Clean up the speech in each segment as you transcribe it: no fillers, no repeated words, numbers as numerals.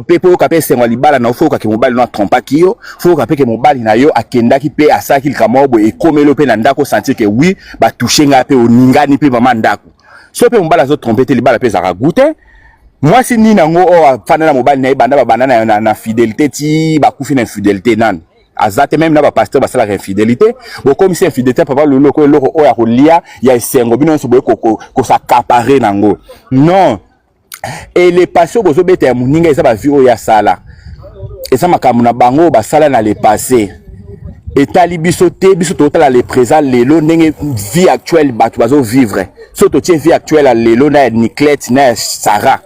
mpe mpo oyoka mpe esengo ya libala na yo, fo oyoka ke mobali no atrompaki yo, fo oyoka mpe ke mobali na yo akendaki mpe asalaki likambo moko boye, ekomeli yo mpe na ndako, osentir ke oui, batouche ngai mpe, oningani mpe mama ndako. So mpe mobali azotrompe te, libala mpe ezalaka goût te. Mwasi nini yango oyo afanda na mobali na ye banda babanda na fidélité ti bakufi na infidélité? Nani aza te. Même na bapasteur basalaka infidélité. Bokomisi infidélité, papa Lulu, oko eloko oyo ya kolia ya esengo, bino nyonso boye kos'accaparer nango. Non, et le passé oyo bozobeta ya moninga, eza bavie oyo asala, eza makambo na bango oyo basala na le passé, etali biso te. Biso totala le présent, lelo, ndenge vie actuelle bato bazovivre. So totie vie actuelle ya lelo na ya Niclette na ya Sara,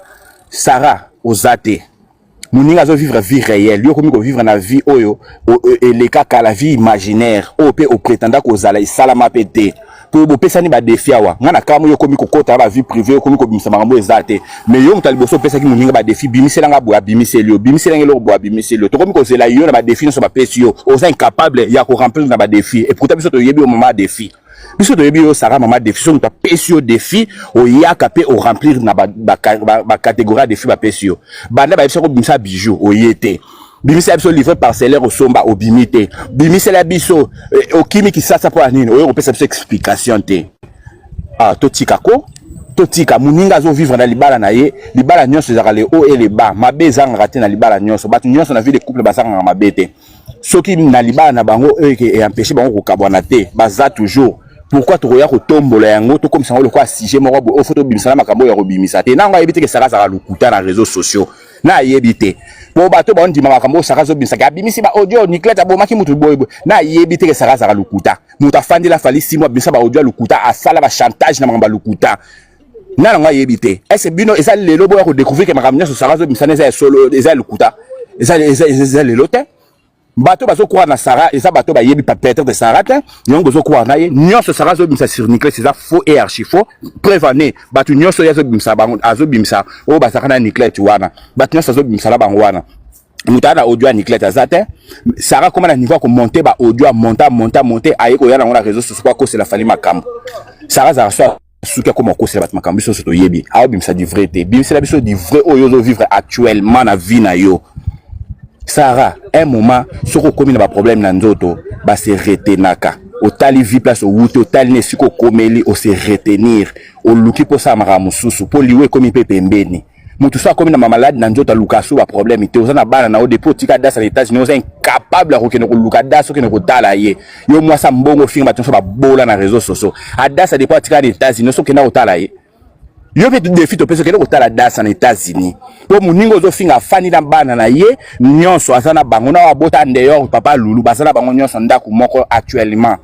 Sara oza te. Moninga azovivre vie réelle, yo okomi kovivre na vie oyo elekaka, la vie imaginaire oyo mpe oprétenda kozala, esalama mpe te. Po bopesani badéfis awa, ngai na kamo, yo okomi kokota na bavie privée, okomi kobimisa makambo eza te. Mais yo moto ya liboso opesaki moninga badéfis: bimiselanga boye, abimiseli yo; bimiselanga eloko boye, abimiseli yo. Tokomi kozela yo na badéfis nyonso bapesi yo, oza incapable ya koremplir na badéfis. Et pourtant biso toyebi yo mama défi, biso toyebi yo Sara mama défi. So moto apesi yo défi, oyaka mpe oremplir na bacatégorie ya défi bapesi yo. Banda bayebisa kobimisa bijou, oye te. Bimisela biso livre parcellaire osomba, obimi te. Bimisela biso okimi kisasa mpo ya nini? Oye kopesa biso explication te. Ah, totika ko totika moninga azovivre na libala na ye. Libala nyonso ezalaka le haut et le bas, mabe ezangaka te na libala nyonso. Bato nyonso na vie de couple bazangaka mabe te. Soki na libala na bango oyo eempêche bango kokabwana te, baza toujours. Pourquoi tokoya kotombola yango, tokomisa yango lokola sujet moko boye oyo fo tobimisa na makambo oyo ya kobimisa te? Nango ayebi te ke Sara azalaka lokuta na réseaux sociaux, na ayebi te. Po bato baondima makambo oyo Sara azobimisaka, abimisi ba audio, Niclette abomaki mutu boye boye, na ayebi te ke Sara azalaka lokuta. Moto afandela Fally simo, abimisa ba audio ya lokuta, asala bachantage na makambo ya lokuta, na nango ayebi te. Ese bino eza lelo boya kodécouvrir ke makambo nyonso Sara azobimisa na eza ya solo, eza ya lokuta? Eza lelo te. Bato bazocroire na Sara, eza bato bayebi peut-être Sara te. Yango bozocroire na ye nyonso Sara azobimisa sur Niclette, eza faux et archi faux. Preuve ane, bato nyonso oyo azobimisa bango, azobimisa oyo bazalaka na Niclette wana, bato nyonso azobimisa na bango wana, moto aza na audio ya Niclette aza te. Sara koma na niveau ya komonter ba audio, amonte, amonte, amonte, aye koya nango na réseau sociaux po akosela Fally makambo. Sara azalaka so suki, akoma okosela bato makambo. Biso nyonso toyebi aobimisa du vrai te. Bimisela biso du vrai oyo ozovivre actuellement na vie na yo, Sara. Un moment, soki okomi na baproblème na nzoto, base retenaka. Otali vie place owuti, otali na esika okomeli, ose retenir, oluki mpo osala makambo mosusu, mpo liwa ekomi mpe pembeni. Moto so akomi na mamaladi na nzoto, aluka so baproblème te. Oza na bana na yo, depuis otika Dasa na États-Unis, oza incapable ya kokende koluka Dasa, okende kotala ye. Yo mwasa mbongo, ofinga bato nyonso babola na réseau sociaux. Adasa, depuis atika na États-Unis, so okenda kotala ye? Yo mpe défi topesi, okende kotala Dasa na États-Unis, mpo moninga ozofinga afandi na bana na ye nyonso, aza na bango na abota ndeyor papa Lulu, baza na bango nyonso ndako moko actuellement.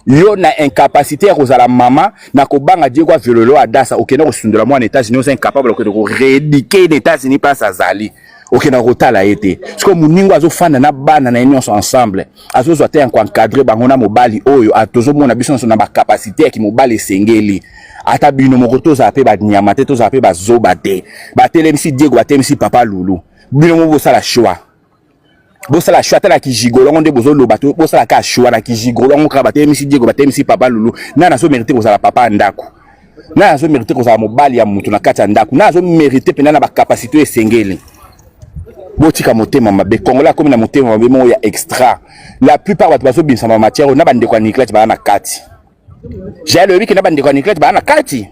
Yo na incapacité ya kozala mama na kobanga Diego aviolelo Adasa, okende kosundola mwana États-Unis, oza incapable okende korééduquer na États-Unis place azali, okenda kotala ye te. Sikoyo moningo azofanda na bana na ye nyonso ensemble, azozwa te ya koencadrer bango na mobali oyo tozomona biso nyonso na bacapacité ya kimobali esengeli. Ata bino moko, tozala mpe banyama te, tozala mpe bazoba te. Batelemisi Diego, batelemisi papa Lulu, bino mo bosala choix, bosala choix. Ata na kijigolo nde bozoloba, bosala ka choix na kijigolo yango kaka. Batelemisi Diego, batelemisi papa Lulu, nani azomérite kozala papa ya ndako? Nani azomérite kozala mobali ya motu na kati ya ndako? Nani azomérite mpenza na bacapacité oyo esengeli? Botika motema mabe. Congolais akomi na motema mabe moko ya extra. La plupart bato bazobimisa bamatière oyo, na bandeko ya Niclette baa na kati. Jael, oyebi ke na bandeko ya Niclette baa na kati.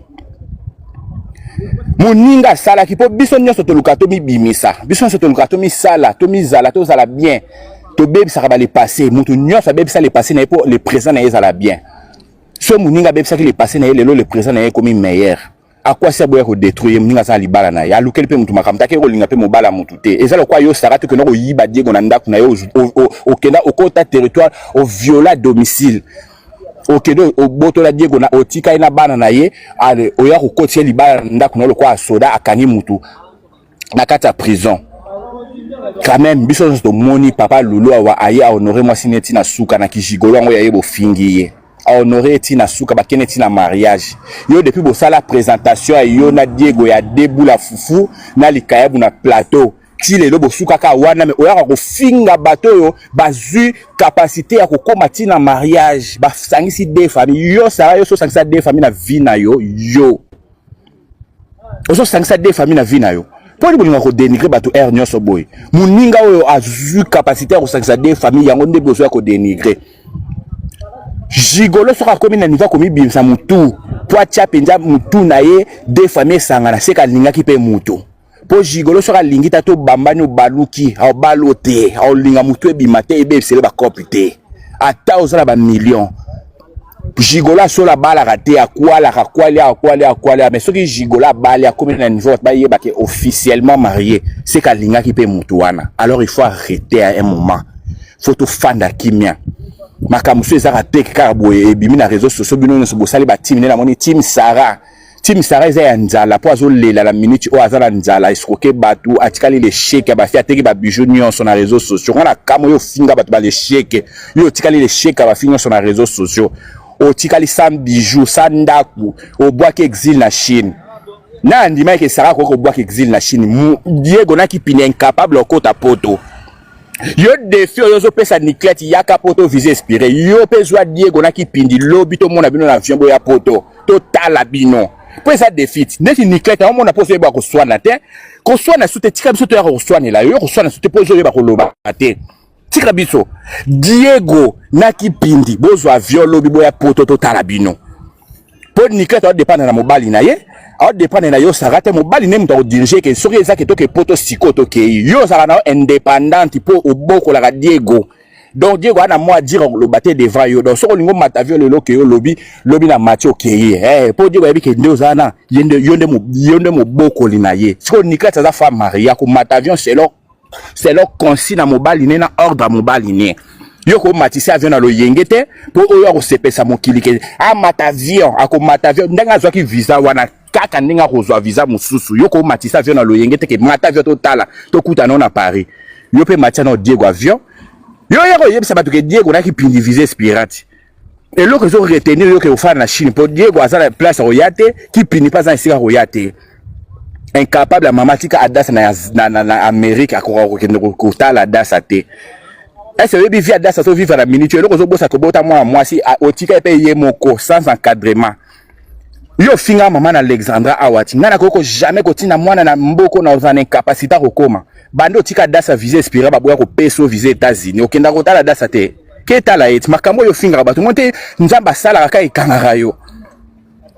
Moninga asalaki mpo biso nyonso toluka tomibimisa, biso nyonso toluka tomisala, tomizala, tozala bien. Tobebisaka ba le passé. Moto nyonso abebisa le passé na ye mpo le présent na ye ezala bien. So moninga abebisaki le passé na ye, lelo le présent na ye ekomi meilleur. Akwasi aboya kodétruire moninga aza na libala na ye, alukeli mpe motu makambo take, kolinga mpe mobala motu te. Eza lokwa yo Sara te, okenda koyiba Diego na ndako na ye, okenda okota territoire, oviola domicile, okende obotola Diego na otika ye na bana na ye, ale oya kokotisa ye libala na ndako na yo lokola soda akangi mutu na kati ya prison. Quand même, biso nyonso tomoni papa Lulu awa aye ahonore mwasi neti na suka na kijigolo yango ya ye, bofingi ye, ahonore eti na suka, bakende ti na mariage. Yo, depuis bosala présentation ya yo na Diego ya debula fufu na likayabu na plateau, ti lelo bosukaka wana. Me oyaka kofinga bato oyo bazwi capacité ya kokóma ti na mariage, basangisi deux famille. Yo Sara, yo so osangisa deux famille na vie na yo, yo ozosangisa deux famille na vie na yo. Mpo nini bolinga kodenigre bato heure nyonso boye? Moninga oyo azwi capacité ya kosangisa de famille yango nde bozo ya kodenigre. Gigolo soki akomi na niveau akomibimisa mutu mpo atya mpenza mutu na ye de famille esangana, seka alingaki mpe mutu mpo gigolo soki alingi ta tobambani obaluki aobalo te aolinga mutu ebima te ebebisele bakope te ata oza na bamillion. Gigolo asolo abalaka te, akwalaka akwali akwali akwali, mais soki gigolo abali akomi na niveau bato bayeba ke officiellement marié, seka alingaki mpe mutu wana. Alors il faut arrêter à un moment, faut tofanda kimia. Makambo so ezaka te kaka boye ebimi na réseau sociaux, bino nyonso bosali batime. Nde namoni team Sara, team Sara eza ya nzala mpo azolela na minute oyo aza na nzala, escroquer bato, atikali l'échec ya bafi, ateki babijou nyonso na réseau sociaux. Nga na kamo yo ofinga bato balesheke, yo otikali l'échec ya bafi nyonso na réseau sociaux, otikali sans bijou, sans ndako, obwaki exil na Chine. Na andima eke Sara akoki kobwaka exil na Chine, Diego naki pine incapable okota poto. Yo défi oyo ozopesa Niclete, yaka poto, visa expiré. Yo mpe zwa Diego na Kipindi, lobi tomona bino na avion, boya poto, totala bino, mpo eza défi ti neti Niclete aomona mpo ozoyeba koswana te, koswana su te. Tika biso toyaka koswanela yo, yo koswana su te mpo ozoyeba koloba te. Tika biso Diego na Kipindi, bozwa avion lobi, boya poto, totala bino. Mpo Niclete aodépendre na mobali na ye, aodépendre na yo Sara te. Mobali nde moto akodirige ke soki eza ke toke poto sikoyo, tokei. Yo ozalaka na yo indépendante mpo obokolaka Diego, donc Diego ana mwa dire koloba te devant yo. Donc soki olingi omata avion lelo, okei, olobi lobi na mati, okei, mpo Diego ayebi ke nde oza na ye nde yo nde mobokoli na ye. Sikoyo Niclete aza femme mariée, akomata avion selon consigne na mobali ne, na ordre ya mobali ne. Yo komatisa avion na loyenge te mpo oyo akosepesa mokili ke amata avion. Akomata avion ndenge azwaki visa wana, kaka ndenge akozwa visa mosusu. Yo komatisa avion na loyenge te ke mata avion, totala, tokutana na Paris. Yo mpe matia na Diego avion. Yo ye koyebisa bato ke Diego naki pindi visa expiré. Eloko ezo retenir yo ke ofanda na Chine mpo Diego aza na place akoya te, Kipindi mpe aza na esika akoya te. Incapable ya mama, tika Adasa na Amérique, akoka kokende kotala Adasa te. Ese oyebi vie Adasa azovivre na minute? Eloko ozobosa kobota mwana mwasi, otika ye mpe ye moko sans encadrement. Yo ofinga mama na Alexandra awa ti ngai nakoki ko jamais kotinda mwana na mboko na ozala na incapacité akokoma. Bande otika Adasa visa expiré, baboya kopesa yo visa États-Unis, okenda kotala Adasa te. Ke tala ye ti makambo oyo ofingaka bato ngo te, Nzambe asalaka kaka ekangaka yo.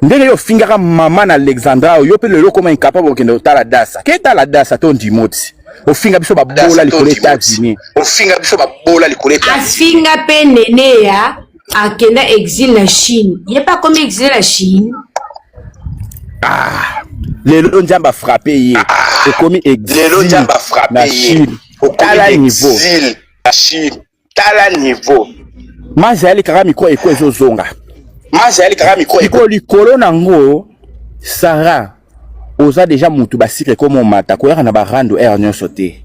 Ndenge yo ofingaka mama na Alexandra oyo, yo mpe lelo okoma incapable okende kotala Dasa. Ke tala Dasa to ndimo ti ofinga biso babola likolo États-Unis. Ofinga biso babola likolo. Afinga mpe nene ya akenda exil na Chine, ye mpe akomi exil na Chine. Ah, lelo Nzambe afrappe ye, okomi exil Lelo Nzambe afrappe na ye, Chine. Tala okomi niveau. exil na Chine. Tala niveau. Mazali kaka mikro eko ezozonga. Mazali kaka mikro. Sikoyo likolo nango, Sara, oza déjà mutu basikre ekoma omata, koyaka na barando heure nyonso te.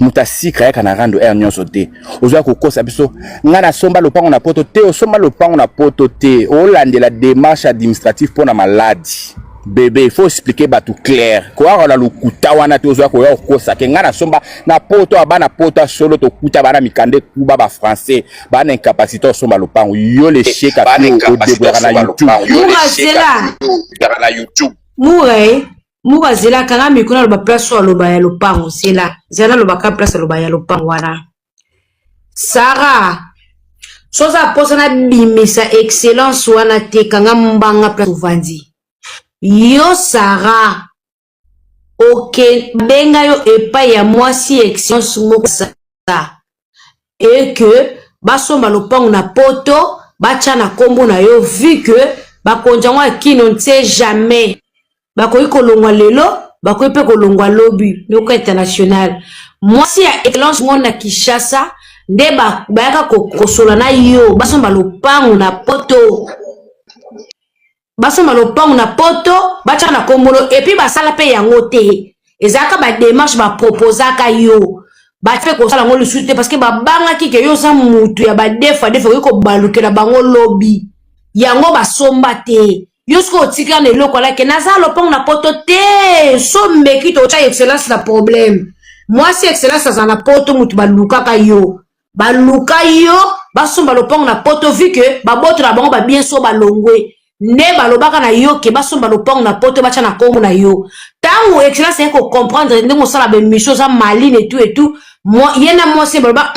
Moto asikre ayaka na rando heure nyonso te. Ozoya kokosa biso, ngai nasomba lopango na poto te. Osomba lopango na poto te, olandela démarche administrative mpo na maladi bébé. Il faut expliquer bato clair, koyaka na lokuta wana te. Ozoya koya kokosa ke ngai nasomba na poto. Bana poto ya solo tokuta bana mikanda ekuba, bafrançais bana incapacité osomba lopango. Yo l'échec Bana incapacité odébrouillaka na osomba YouTube. lopango. Yo Mura l'échec zela. na YouTube. Mura e mura, zela, kanga mikolo, aloba place oyo aloba ya lopango. Zela, zela, alobaka place aloba ya lopango wana. Sara, so oza mposa nabimisa excellence wana te, kanga mbanga place ovandi. Yo Sara, oke benga yo epai ya mwasi excellence moko sa e ke basomba lopango na poto, batya na nkombo na yo, vu que bakonzi yango ya kino ntie jamais bakoki kolongwa lelo, bakoki mpe kolongwa lobi. Moko international, mwasi ya excellence ngo na Kinshasa nde bayaka kosola na yo, basomba lopango na poto, basomba lopango na poto, batya na kombolo. Et puis basala mpe yango te, ezalaka badémarche baproposaka yo, batia mpe kosala yango lisusu te parce que babangaki ke yo oza mutu ya badefa defa, okoki kobalukela bango lobi. Yango basomba te. Yo soki otikala na eloko alake naza lopango na poto te, so mbeki totya excellence na problème. Mwasi excellence aza na poto, mutu balukaka yo, baluka yo basomba lopango na poto, vu que babotola bango babien, so balongwe nde balobaka na yo ke basomba lopango na poto, batya na nkombo na yo. Ntango Ntango Excellence aye kocomprendre ndenge osala baémission, oza maline etu etu, ye na mwasi baloba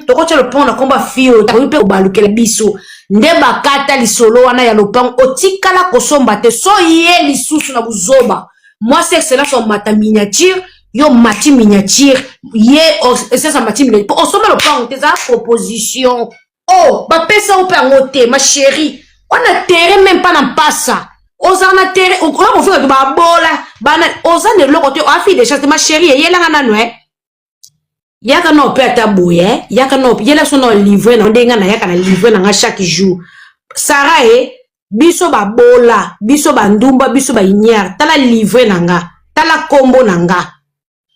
tokotya lopango na kombo ya fille oyo, akoki mpe kobalukela biso. Nde bakata lisolo wana ya lopango, otikala kosomba te. So ye lisusu na buzoba, mwasi Excellence omata miniature, yo mati miniature, ye Excellence amati miniature po osomba lopango te. Eza proposition oh, bapesa yo mpe yango te. Ma chérie, wana terrain même pas na mpasa, ozala na terrain oya kofinga to babola bana, oza na eloko te, oa fille de chance te. Ma chérie, eyelanga nano e yaka na mpe ata boye, yaka na yela so na livre na ndenge na yaka na livre na nga chaque jour. Sara e biso babola, biso bandumba, biso baignare. Tala livre na nga, tala kombo na nga,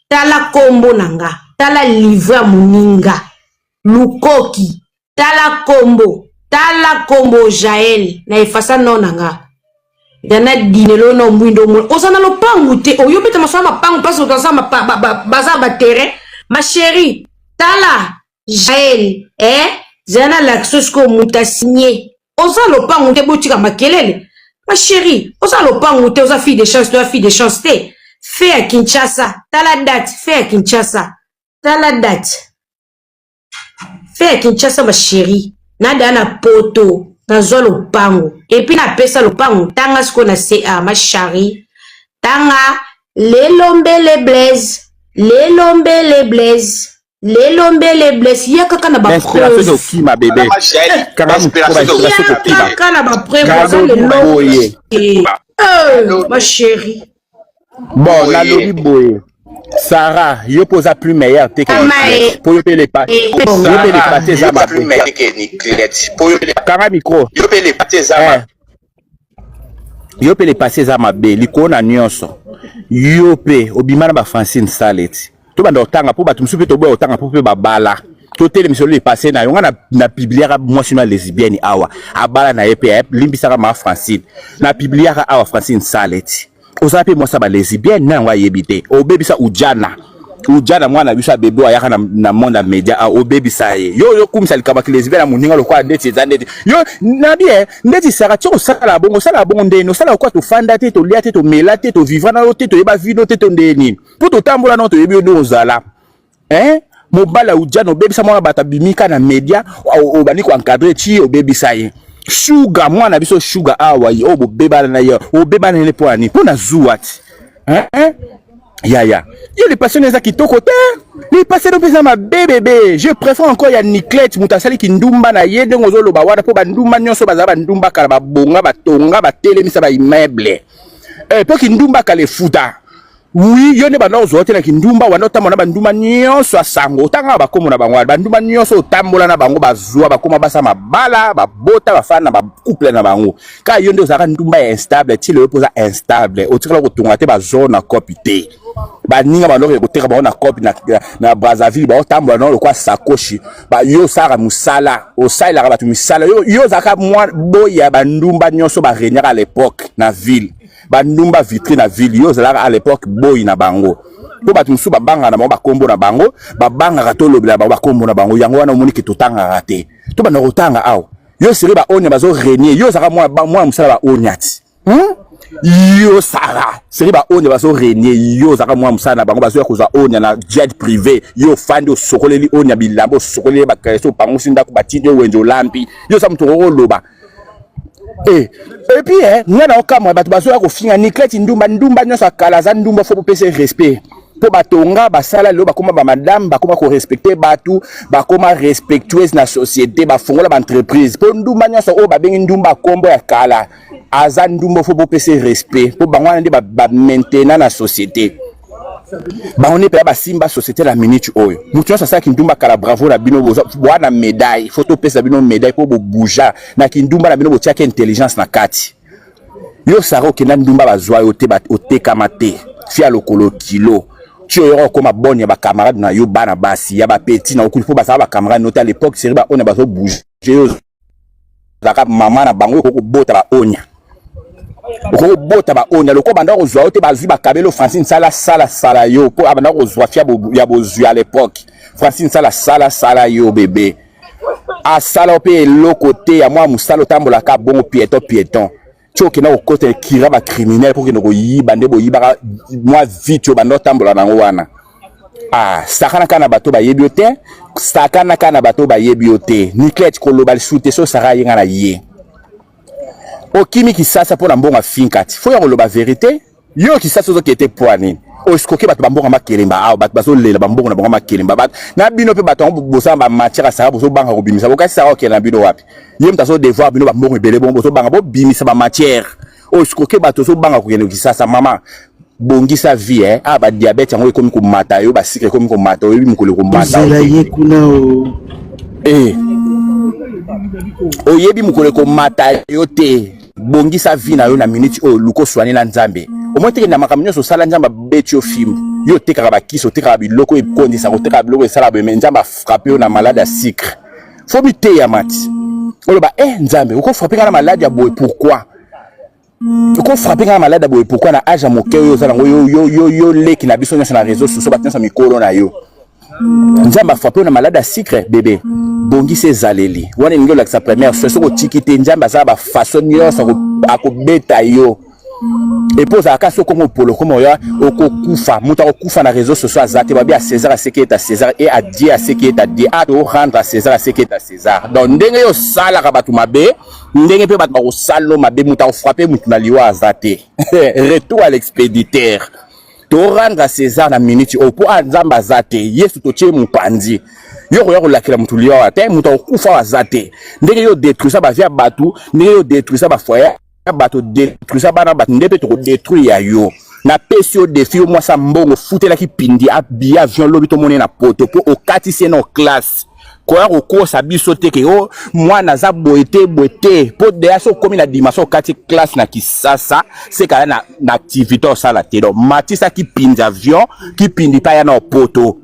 tala kombo na nga, tala livre ya moninga lukoki, tala kombo, tala kombo Jael na efasa no na nga yana dinelo na mwindo mo. Oza na lopangu te, oyo beta masolo mapangu mpasi oza baza baterrain. Ma chérie, tala Jael, eh? Zala na lakso sikoyo moto asigne, oza lopangu te. Botika makelele. Ma chérie, oza lopangu te, oza fille de chance te, oza fille de chance te. Fait ya Kinshasa, tala date, fait ya Kinshasa, tala date, fait ya Kinshasa. Ma chérie, nada na poto nazwa lopango et puis napesa lopango. Tanga sikoyo na ca. Ma chérie, tanga lelo mbele Blaise, lelo mbele Blaise, lelo mbele Blaise, ya kaka na bainspiration okima bebe. Kaka na bapreuve, oza lelo, ma chérie. Bon, nalobi boye, Sara, yo mpo oza plus meilleur te po yo mpe lepa, yo mpe lepa te, eza mabe. Kanga micro. Yo mpe lepase eza mabe likolo na nyonso. Yo mpe obima na baFrancine Saleti. Tobanda kotanga mpo bato mosusu mpe toboya kotanga mpo mpe babala. Totelemisa le passé na yo. Nga na publiaka mwasi no ya lesbienne awa, abala na ye mpe, limbisaka ma Francine. Na publiaka awa Francine Saleti, ozala mpe mwasi ya balesbienne na yango ayebi te. Obebisa Ujana, Ujana mwana na biso ya bebe oyo ayaka na monde ya média awa, obebisa ye. Yo yokumisa likambo ya lesbienne ya moninga lokola ndeti eza ndeti yo na bien ndeti. Sara, ti osala bongo, osala bongo ndeni? Osala lokola tofanda te, tolia te, tomela te, tovivra na yo te, toyeba vino te, to ndeni mpo totambola nao, toyebi yo nde ozala, hein? Mobali ya Ujana, obebisa mwana bato, abimika na média, obandi koencadre ti obebisa ye. Shuga, mwana biso Shuga awa oyo bobebana na ye, obebana ye mpo ani? Mpo na zuwa ti, hein? Yaya, yo le passé eza kitoko te, le passé no mpe eza mabe bebe. Je préfère encore ya Niclete, moto asaliki ndumba na ye ndenge ozoloba wana, mpo bandumba nyonso bazala bandumba kala, babonga, batonga, batelemisa baimmeuble, eh, mpo kindumba kala efuta. Oui, yo nde banda kozwa te na kindumba wana, otambola na bandumba nyonso ya sango, otangaka bakombo na bango wana. Bandumba nyonso otambola na bango bazwa, bakoma basa mabala, babota, bafana na bacouple na bango. Kaka yo nde ozalaka ndumba ya instable ti lelo, mpo oza instable, otikala kotonga te, bazwa na kopi te. Baninga bandoki koteka bango na kopi na Brazzaville, baotambola nango lokola sakoshi. Yo osalaka mosala, osalelaka bato misala. Yo ozalaka mwa boya bandumba nyonso baregnaka à l'époque na ville, bandumba vitrine na ville. Yo ozalaka à l'époque boyi na bango, mpo bato mosusu babangaka na bango bakombo na bango, babangaka tolobela bango bakombo na bango. Yango wana omoni ke totangaka te, tobanda kotanga awa. Yo seri baonia bazo régner, yo ozalaka mwana mosala baonia ti, Yo Sara, seri baonia bazo régner, yo ozalaka mwana mosala na bango, bazoya kozwa onia na jet privé. Yo ofandi, osokoleli onia bilamba, osokoleli bakalesi, opangusi ndako, batindi yo wenze, olambi. Yo oza moto okoloba. Et puis nga na okamwa bato bazoya kofinga Niclete ndumba. Ndumba nyonso akala aza ndumba, faut bopesa respect, mpo batonga, basala, lelo bakóma bamadame, bakóma korespecte bato, bakóma respectueuse na société, bafongola baentreprise. Mpo ndumba nyonso oyo babengi ndumba kombo ya kala aza ndumba, faut bopesa respect, mpo bango wana nde bamaintenant na société. Bango nde mpenza basimba société na minute oyo. Moto nyonso asalaki ndumba kala, bravo na bino, bwana médaille, faut topesa bino médaille, mpo bobuja na kindumba na bino, botiaki intelligence na kati. Yo Sara, okenda ndumba, bazwa yo te, otekama te, fia lokolo kilo ti oyoka okóma bonne ya bacamarade na yo, bana basi ya bapeti na okuli, mpo bazala bacamarade no te à l'époque. Seri baonia bazobouge, yo ozalaka mama na bango, okoki kobota baonia, okoki kobota baonia lokola banda kozwa yo te. Bazwi bakabelo Francine sala sala sala yo, mpo abanda kozwa fia ya bozwi à l'époque. Francine sala sala sala yo bebe, asala mpe eloko te ya mwa mosala, otambolaka bongo piéton piéton. Ti okenda kokota ekira ba criminel mpo okende koyiba nde boyibaka mwa vite oyo banda otambola nango wana. Ah, sakana kaka na bato bayebi yo te, sakana kaka na bato bayebi yo te. Niclette koloba lisusu te so Sarah aye nga na ye. Okimi kisasa mpo na mbongo ya finkati. Faut ya koloba verite. Yo kisasa ozo kete poa nini? Oescroquer bato ba mbongo ya makelemba awa, bato bazolela ba mbongo na bango makelemba. Bato na bino pe bato yango bosala ba matière ya Sarah bozobanga kobimisa. Bokasi Sarah okende na bino wapi? Ye moto azo devoir bino ba mbongo ebele bongo bozobanga bobimisa ba matière. Oescroquer bato ozobanga kokende kisasa mama. Bongisa vie eh. Ah ba diabète yango ekomi komata yo, ba sucre ekomi komata, oyebi mokolo ekomata. Ozela ye kuna o. Eh. Oyebi mokolo ekomata yo te. Bongisa vie na yo na minute oyo luka oswane na Nzambe. Omoni te ke na makambo nyonso osala Nzambe abeti yo fimbu. Yo otekaka bakisi, otekaka biloko ekondisaka, otekaka biloko esalaka boye mais Nzambe afrappe yo na malade ya sucre. Faut miteyama ti. Oloba eh Nzambe, oko frapper nga na malade ya boye pourquoi? Oko frapper nga na malade ya boye pourquoi na age ya moke oyo oza nango yo yo yo yo leki na biso nyonso na réseaux sociaux bato nyonso mikolo na yo. Nzambe afrappe yo na malade ya sucre bebe. Bongisa ezaleli wana elingi olakisa première soin. Soki otiki te Nzambe aza ba façon nyonso akobeta yo. Epo ozalaka soki okomi opolo okoma oya okokufa. Moto akokufa na réseaux sociaux aza te. Babi à César à ce qui est à César et à Dieu à ce qui est à Dieu. A to rendre à César à ce qui est à César. Donc ndenge yo osalaka bato mabe, ndenge mpe bato bakosala yo mabe, moto akofrappe moto na liwa aza te. Retour à l'expéditeur. To rendre à César na minute oyo po ah Nzambe aza te. Yesu totie mopanzi. Yo koya kolakela moto liwa te, moto akokufa aza te. Ndenge yo détruisa ba vie ya bato, ndenge yo détruisa ba foyer ya bato, détruisa bana bato, nde mpe toko détruire ya yo. Napesi yo défi, yo mwasi ya mbongo, futelaki pindi billet avion lobi tomoni na poto po okatisi ye na classe. Koya kokosa biso te ke o mwana aza boye te boye te po deya so okomi na dimension okati classe na Kisasa seka ya na, na activité osala te. Donc matisa kipindi avion kipindi pa ya na poto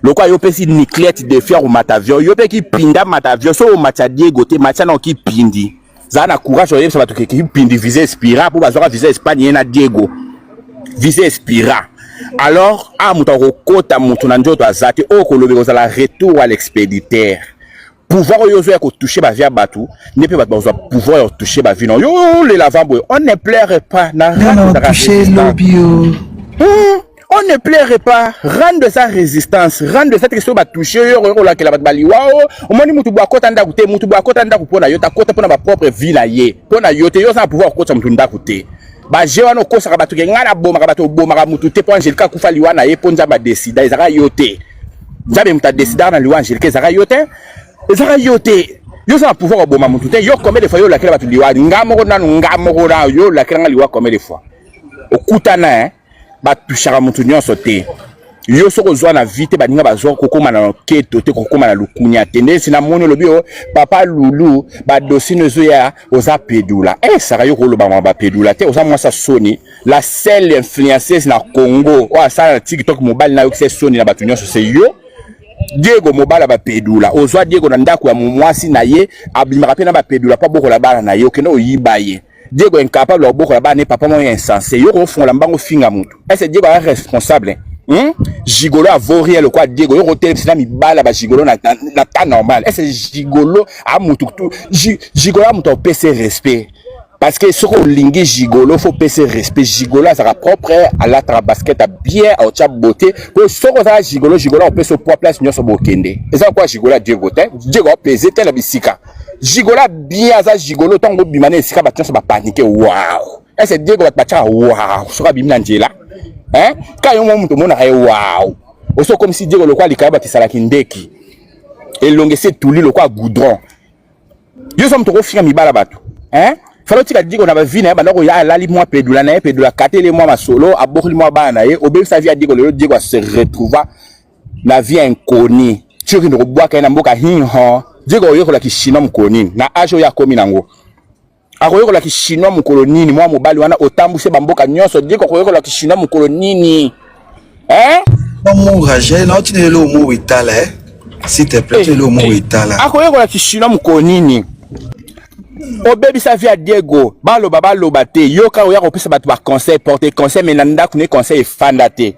lokola yo opesi Niclette défi ya komata avion, yo mpe kipindi amata avion. So omatisa Diego te, matisa na kipindi. Zala na courage oyebisa bato ke kipindi visa expira po bazwaka visa Espagne ye na Diego visa expira. Alors a moto akokota moto na nzoto aza te, oyo koloba ekozala retour à l'expéditeur. Pouvoir oyo ozoya kotouche ba vie ya bato nde mpe bato bakozwa pouvoir ya kotouche ba vie na yo. Olela avant boye, on ne pleure pas na rendre résistance. On ne pleure pas, rendre sa résistance, rendre cette question ba toucher yo kolakela bato baliwa o omoni mutu bo akota ndako te, mutu bo akota ndako mpo na yo takota mpo na ba propre vie na ye, mpo na yo te, yo oza na pouvoir kokotisa mutu ndako te. Ba jeu wana okosaka bato ke ngai nabomaka bato, obomaka mutu te mpo Angelica akufa liwa na ye mpo Nzambe adesida, ezalaka yo te. Nzambe moto adesidaka na liwa Angelica, ezalaka yo te, ezalaka yo te. Yo oza na pouvoir koboma mutu te. Yo combien de fois yo olakela bato liwa? Nga moko nanu, nga moko na yo olakela nga liwa combien de fois? Okutana hein? Batushaka mutu nyonso te. Yo soki ozwa na vie te, baninga bazwa kokóma na keto te, kokóma na lukunya te. Nde si namoni olobi o papa Lulu badosi no ezoya oza pedula. Eh Sara, yo koloba ma bapedula te, oza mwasi ya soni. La seule influenceuse na Congo oyo asala na TikTok mobali na yokisa soni na bato nyonso se yo. Diego mobali ya bapedula, ozwa Diego na ndako ya mwasi na ye, abimaka mpe na bapedula mpo abokola bana na ye, okende oyiba ye. Diego incapable ya kobokola bana, papa moko insensé. Yo kofungola mbango finga mutu. Est-ce Diego aza responsable? Gigolo avorie lokwa Diego, yo kotelemisa na mibala ba gigolo na, na, na temps normal. Est-ce gigolo a mutu tu gigolo a mutu opese respect? Parce que soki olingi gigolo faut pese respect. Gigolo azaka propre, alataka basket ya bien, aotia beauté. Po soki ozala gigolo, gigolo opesa poids place nyonso bokende. Eza kwa gigolo ya Diego te. Diego apese te na bisika. Gigolo bien aza gigolo ntango obima na esika bato nyonso bapanike wow. Ese Diego bato batiaka wow soki abimi na nzela hein? Ka yo moko moto omonaka ye wow. Osi okomisi Diego lokola likaya bakisalaki ndeki elongi esi etuli lokola goudron. Yo oza moto okofinga mibala bato hein? Fala otika Diego na bavi na ye banda koya alali mwa pedula na ye pedula akateli mwa masolo abokoli mwa bana na ye obebisa vie ya Diego. Lelo Diego ase retrouva na vie inconnue, ti okende kobwaka ye na mboka hinho. Diego akoyekola kishinois mokolo nini na age oyo akomi nango? Akoyekola kishinois mokolo nini? Mwa mobali wana otambwise bamboka nyonso, Diego akoyekola kishinois mokolo nini? Hein? Mourage, na otina eloko moko etala, eh? S'il te plaît, eloko moko etala. Akoyekola kishinois mokolo nini? Obebisa vie ya Diego, baloba baloba te, yoka oya kopesa bato ba conseil, porte conseil, mais na ndako ne conseil efanda te.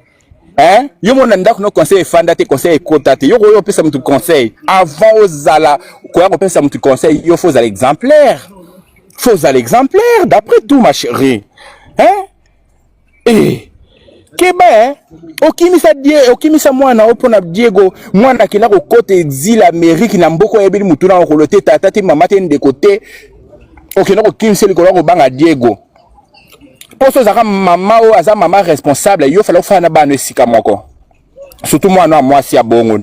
Hein? Yo mona ndako no conseil efanda te, conseil ekota te. Yo koyo opesa mutu conseil avant ozala koya kopesa mutu conseil, yo faut ozala exemplaire. Faut ozala exemplaire d'après tout ma chérie. Hein? Eh. Keba eh? Okimisa die, okimisa mwana o pona Diego, mwana akenda kokota exil Amérique na mboko oyebeli mutu na okolo te tata te mama te ndeko te. Okenda kokimisa likolo ya kobanga Diego. Poso ozalaka mama oyo aza mama responsable, yo fala ofanda na bana esika moko. Surtout mwana ya mwasi ya bongo.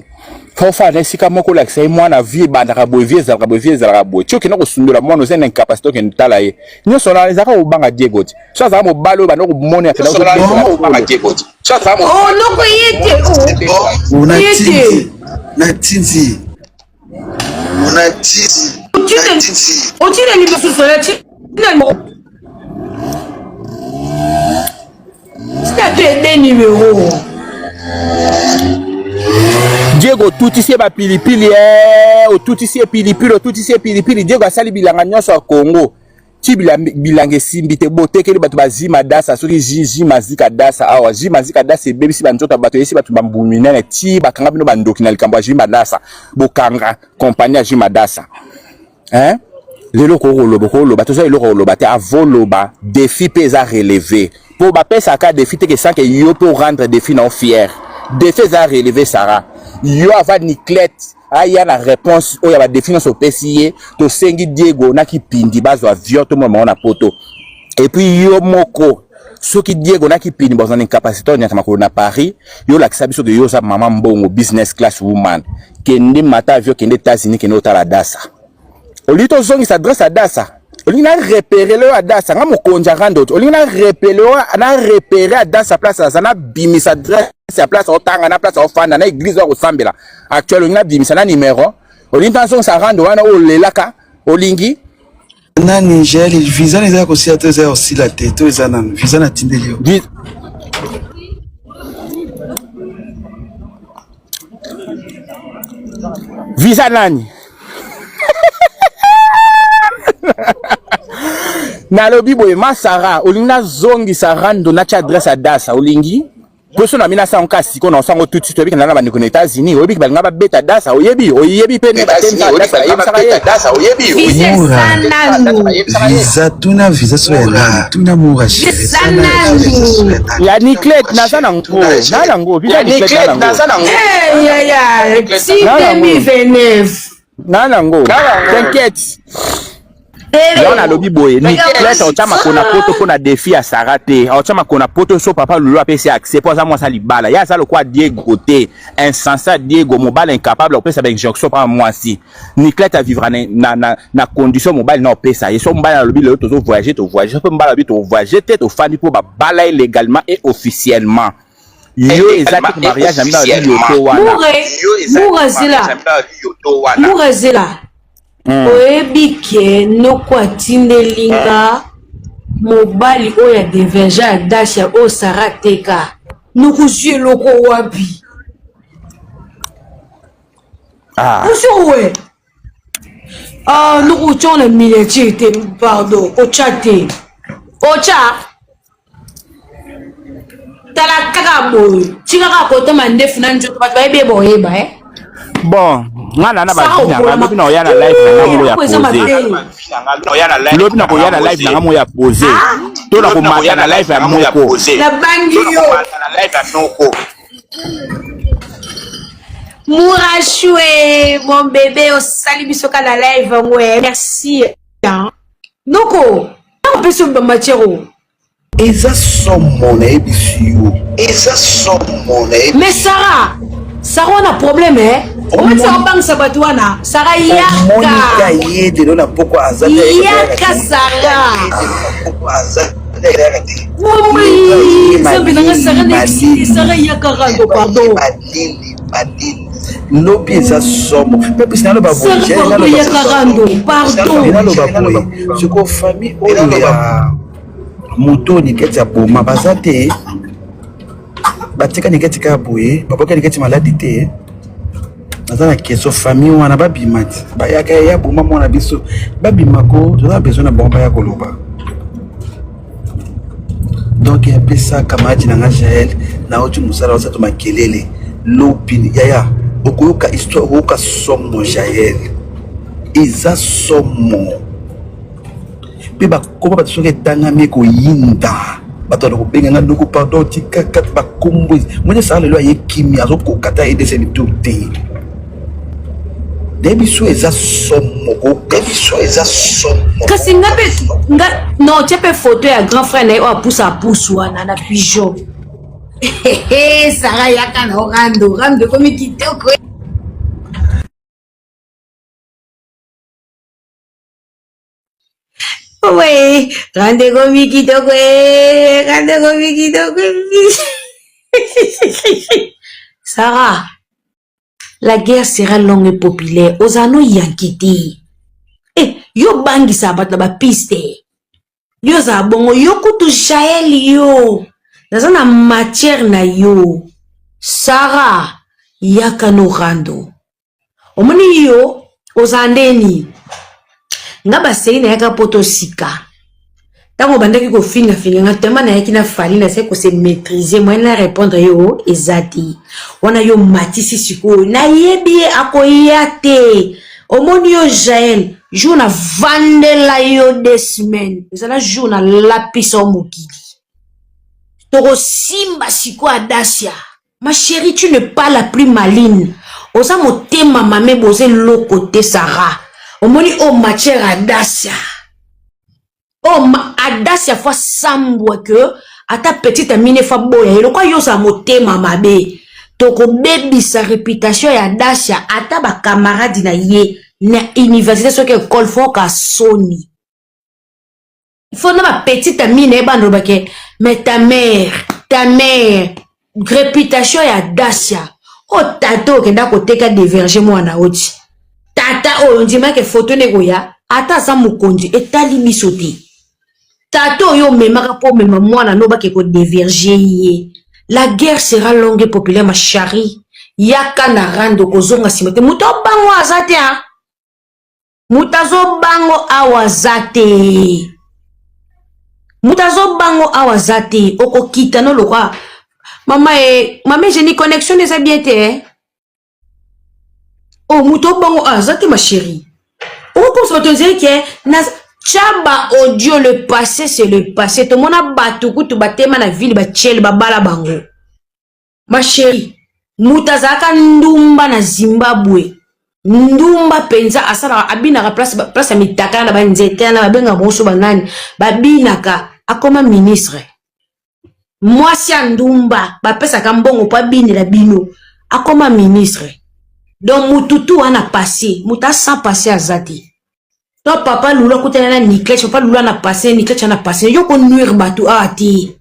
Faut ofanda esika moko olakisa ye mwana vie ebandaka boye, vie ezalaka boye, vie ezalaka boye. Ti okenda kosundola mwana oza na incapacité okende tala ye. Nyonso wana ezalaka kobanga Diego ti. So azalaka mobali oyo banda komona akenda kobanga Diego ti. So azalaka Oh, noko ye te. Oh. Ye te. Natindi. Natindi. Otinde lisusu ya tinda Tinda te numéro. Diego otutisi ye bapilipili eh, otutisi ye pilipili otutisi ye pilipili Diego asali bilanga nyonso ya Congo ti bilanga esimbi te botekeli bato bazima dasa soki zima zika dasa awa zima zika dasa ebebisi banzoto ya bato eyesi bato bambu minene ti bakanga bino bandoki na likambo ya zima dasa bokanga kompani ya zima dasa hein lelo okoki koloba okoki koloba toza eloko koloba te avoloba défi mpe eza relevé mpo bapesaka défi te ke sans ke yo mpe orendre défi na yo fier défi eza relevé Sarah yo ava niclette aya na réponse oyo ya badefi nyonso opesi ye tosengi Diego na Kipindi bazwa avion tomona bango na poto et puis yo moko soki Diego na Kipindi bazwa na incapacité onyata makolo na Paris yo olakisa biso ke yo oza mama mbongo business class woman kende mata avion kende États-Unis kende otala Dasa olingi tozongisa adresse ya Dasa olingi na repere leo Adasa nga mokonzi ya rando olingi na repere na repere Adasa place aza na bimisa adresse ya place otanga na place ofanda na église oyo kosambela actuel olingi na bimisa na numero olingi tazongisa rando wana oyo olelaka olingi nani Jael visa na eza ya kosila to eza ya kosila te to eza nanu visa natindeli yo Visa nani? Nalobi boye ma Sarah, olingi nazongisa rando natya adresse ya Dasa, olingi? Poso na mina sango kasi sikoyo na osango tout de suite oyebi ke na bandeko na États-Unis, oyebi ke balinga babeta Dasa, oyebi, oyebi pe nde batemisa Dasa, bayebisaka ye. Dasa, oyebi, Visa eza nanu. Visa tuna visa so ya nani? Tuna mura chérie. Visa nanu. Ya Niclette naza na ngo, na na ngo, visa Niclette naza na ngo. Eh yaya, ti 2029. Na na ngo. T'inquiète. Yango nalobi boye Niclette aotya makolo na poto mpo na defi ya Sarah te aotya makolo na poto so papa Lulu apesi accès mpo aza mwasi ya libala ye aza lokola Diego te insensé Diego mobali incapable akopesa ba injonction mpa mwasi Niclette avivra na, na, na, na condition mobali na opesa ye so mobali alobi lelo tozo voyager to voyager mpe mobali alobi to voyager te tofandi mpo babala ye légalement et officiellement yo eza te mariage na bino alobi yoto wana Mura zela Mura zela Oyebi ke noko atindeli nga mobali oyo a devergea ya Dacia oyo Sarah ateka. Noko ozwi eloko wapi? Ah. Ozwi we? Ah, noko otya na miniature te, pardon, otya te. Otya? Tala kaka boye tika kaka kota mandefu na nzoto bato bayebi ye boyeba eh? Bon, nga na na ba vie na nga lobi na oya na live na nga moko ya pose. Lobi na koya na live na nga moko ya pose. To na komata na live ya moko. Nabangi yo. Mourachou mon bébé osali biso kaka na live yango eh. Merci. Noko, opesi yo ba matière oyo. Eza somo nayebisi yo. Eza somo nayebi. Mais Sarah, Sarah wana problème eh. Omoni Sarah obangisa bato wana. Sarah yaka. Monika ye de lona poko aza te. Yaka Sarah. Aza te. Oui, Nzambe nanga Sarah na excité. Sarah yaka rando pardon. Malili, malili. Lobi eza somo. Pe pesi naloba boye. Sarah pardon yaka rando pardon. Naloba boye. Siko famille oyo ya moto niketi ya boma baza te batika niketi kaka boye baboka niketi maladi te naza na question famille wana babima ti bayaka ya boma mwana biso babima ko toza na besoin na bango baya koloba donc epesa camarade na nga jael nauti mosala osato makelele lobi yaya okoyoka histoire okoyoka somo jael eza somo. Mpe bakoma bato soki etangami ekoyinda bato bana kobenga nga ndoko pardon tika kati bakombo moni esala lelo aye kimia azokoka te aye deuxième tour te nde biso eza somo koka biso eza somo kasi nga mpe nga non tie mpe photo ya grand frère na ye oyo apusa apusu wana na pigeon. Sara yaka na rando rando ekomi kitoko. We rando ekomi kitoko, rando ekomi kitoko. Sara, la guerre sera longue et populaire. Ozala no yanki te. Eh, yo bangisa bato na bapiste. Yo ozala bongo, yo kutu Jael yo. Naza na matière na yo. Sara, yaka no rando. Omoni yo ozala ndeni. Nga baseli nayaka poto sika. Ntango obandaki kofingafinga nga tema nayaki na Fally, nasali kose maîtriser moyen na répondre yo eza te. Wana yo matisi sikoyo nayebi ye akoya te. Omoni yo Jael, jour na vandela yo deux semaines, ezala jour na lapisa yo mokili. Tokosimba sikoyo Adasia. Ma chérie, tu n'es pas la plus maline. Oza motema mame boze loko te Sarah. Omoni o matière Adasia. O Adasia fois sambwa que ata petite amie fa boya eloko yo za motema mabe. Tokobebisa réputation ya Adasia ata ba camarade na ye na université soki école faut ka soni. Faut na ba petite amie na ye bana lobake mais ta mère réputation ya Dacia o tata okenda koteka déverger mwana oti tata oyo ndimake photo ne koya ata aza mokonzi etali biso te tata oyo omemaka mpo omema mwana no bake kodeverger ye. La guerre sera longue et populaire ma chérie. Yaka na rando kozonga nsima te moto obango aza te hein? Moto azobango awa aza te. Moto azobango awa aza te. Okokita no lokwa. Mama e, mama Jenny connexion eza bien te eh? Oh, moto obango awa aza te ma chérie. Okokomisa bato nzeli ke na tya ba audio le passé c'est le passé. Tomona bato kutu batema na ville batiele babala bango. Ma chérie, moto azalaka ndumba na Zimbabwe. Ndumba penza asalaka abinaka place place ya mitaka na banzete na babengaka bango so banani babinaka akoma ministre. Mwasi ya ndumba bapesaka mbongo mpo abinela bino akoma ministre. Donc mutu tu wana passé, mutu sans passé aza te. To papa Lulu akutana na Niclech, papa Lulu ana passé, Niclech ana passé. Yo ko nuire bato awa te.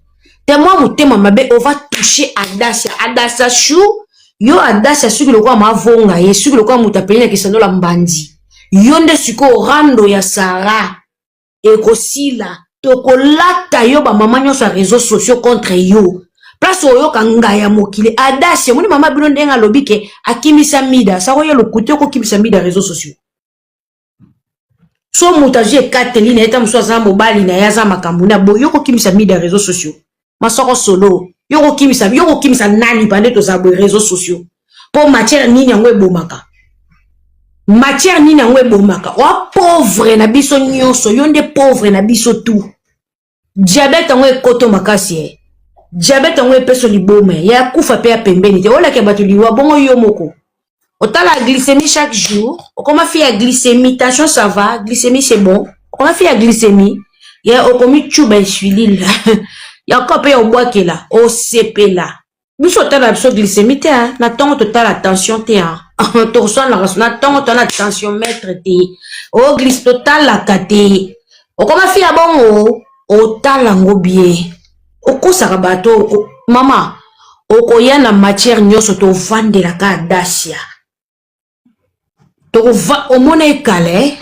Tellement motema mabe on va toucher Adasia. Adasia chou yo Adasia soki lokola mavonga ye, soki lokola moto apeli na kisando la mbandi. Yo nde sikoyo rando ya Sarah ekosila. Tokolata yo ba mama nyonso ya réseaux sociaux contre yo. Place oyoka ngaya mokili Adasia omoni mama bino ndenge alobi ke akimisa mida, sako ye lokuta okokimisa mida réseaux sociaux. So moto azwi ekateli na ye ta mosusu aza mobali na ye aza makambo na boye, yo kokimisa mida réseaux sociaux masoko solo yo kokimisa, yo kokimisa nani pande toza boye réseaux sociaux po matière nini yango ebomaka, matière nini yango ebomaka. Oa pauvre na biso nyonso, yo nde pauvre na biso tout. Diabète yango ekoto makasi e diabète yango epeso liboma ya kufa pe ya pembeni te olaka bato liwa bongo yo moko otala glycémie chaque jour okoma fi ya glycémie, tension ça va, glycémie c'est bon, okoma fi ya glycémie ya okomi tchuba insuline ya ko pe ya obwakela osepela. Biso otala biso glycémie te na ntongo totala tension te tokosanaka na ntongo tona tensiomètre te o glycémie totalaka te okoma fi ya bongo otala yango bien okosaka bato mama okoya na matière nyonso tovandelaka Adasia tokova omona ekala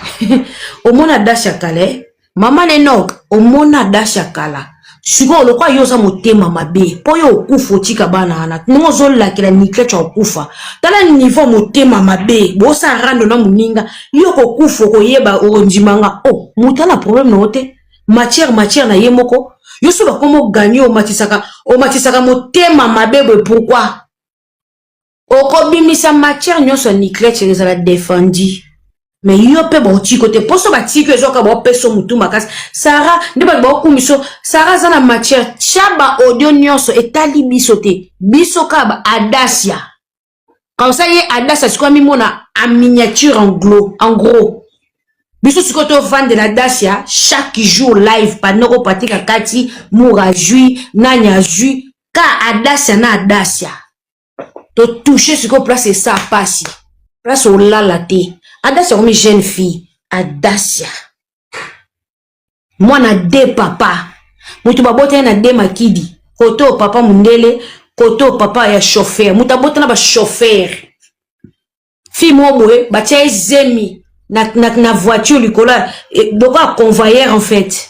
omona Adasia kala mama Nenok omona Adasia kala sikoyo lokwa yo oza motema mabe mpo yo okufa otika bana wana ndenge ozolakela Niclech okufa tala niveau motema mabe bosala rando na moninga yo kokufa okoyeba okondimanga o moto ana problème na yo te matière matière na ye moko yo so bakoma oganye omatisaka omatisaka motema mabe boye pourquoi okobimisa matière nyonso ya Niclech ezala défendu. Mais yo mpe baotiki te, mposo batiki yo ezoka baopesa motu makasi. Sara nde bato baokumiso. Sara aza na matière. Tya ba audio nyonso, etali biso te. Biso kaka ba Adasia comme ça. Ye Adasia sikoyo amimona en miniature, en gros. Biso sikoyo tovandela Adasia chaque jour live panoko Patrik akati mur, azwi nani, azwi ka Adasia na Adasia. Totouche sikoyo place esa pasi, place olala te. Adasia akomi jeune fille. Adasia mwana de papa, moto babotani na de makidi, kote oyo papa mondele, kote oyo papa ya chauffeur, moto abotana bachauffeur. Fille moko boye batia ye zemi na voiture likolo lokola convoyeur en fait.